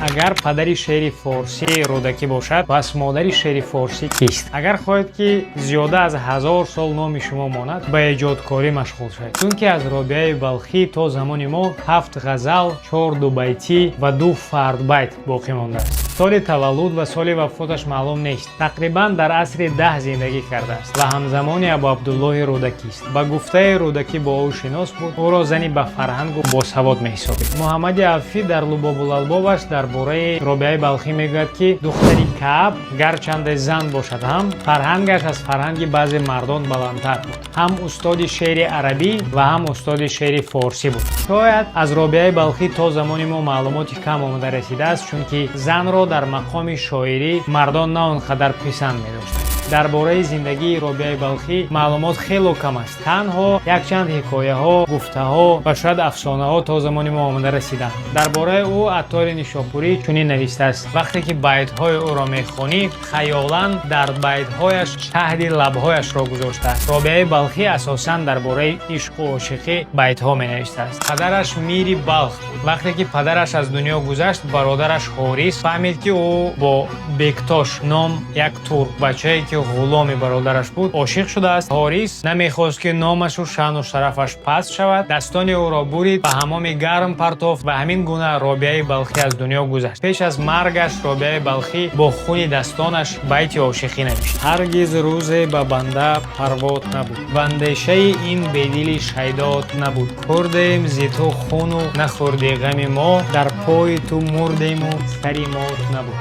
Агар падари шеъри форсӣ Рӯдакӣ бошад, пас модари шеъри форсӣ кист? Агар хоҳед, ки зиёда аз 1000 сол номи шумо монад, ба эҷодкорӣ машғул шавед, чунки аз Робиаи Балхӣ то замони мо ҳафт ғазал, чор дубайтӣ ва ду фардбайт боқӣ мондааст. Соли таваллуд ва соли вафоташ маълум нест. Тақрибан дар асри 10 зиндагӣ кардааст ва ҳамзамони Абу Абдуллоҳи Рӯдакист. Ба гуфтаи Рӯдакӣ, бо ӯ шинос буд, ӯро зани ба фарҳангу босавод меҳисобид. Муҳаммади Авфӣ дар Лубобулалбобаш дар бораи Робиаи Балхӣ мегӯяд, ки духтари Каъб гарчанде зан бошад ҳам, фарҳангаш аз фарҳанги баъзе мардон баландтар буд. Ҳам устоди шеъри арабӣ ва ҳам устоди шеъри форсӣ буд. Шояд аз Робиаи Балхӣ то замони мо маълумоти кам омода расидааст, чунки занро дар мақоми шоирӣ мардон на он қадар писанд медоштанд. Дар бораи зиндагии Робиаи Балхӣ маълумот хело кам аст. Танҳо якчанд ҳикояҳо, гуфтаҳо ва шояд афсонаҳо то замони мо омода расиданд. Дар бораи ӯ Аттори Нишопурӣ чунин навиштааст: «Вақте ки байтҳои ӯро мехонӣ, хаёлан дар байтҳояш шаҳди лабҳояшро гузоштааст». Робиаи Балхӣ асосан дар бораи ишқу ошиқӣ байтҳо менавиштааст. Падараш мири Балх буд. Вақте ки падараш аз дунё гузашт, бародараш Ҳорис фаҳмид, ки ӯ бо Бектош ном як туркбачае, ки ғуломи бародараш буд, ошиқ шудааст. Ҳорис намехост, ки номашу шаъну шарафаш паст шавад, дастони ӯро бурид, ба ҳамоми гарм партофт ва ҳамин гуна Робиаи Балхӣ аз дунё гузашт. Пеш аз маргаш Робиаи Балхӣ бо хуни дастонаш байти ошиқӣ навишт: «Ҳаргиз рӯзе ба банда парвот набуд, в андешаи ин бедили шайдот набуд. Хӯрдем зи ту хуну нахӯрди ғами мо, дар пои ту мурдему сари мот набуд».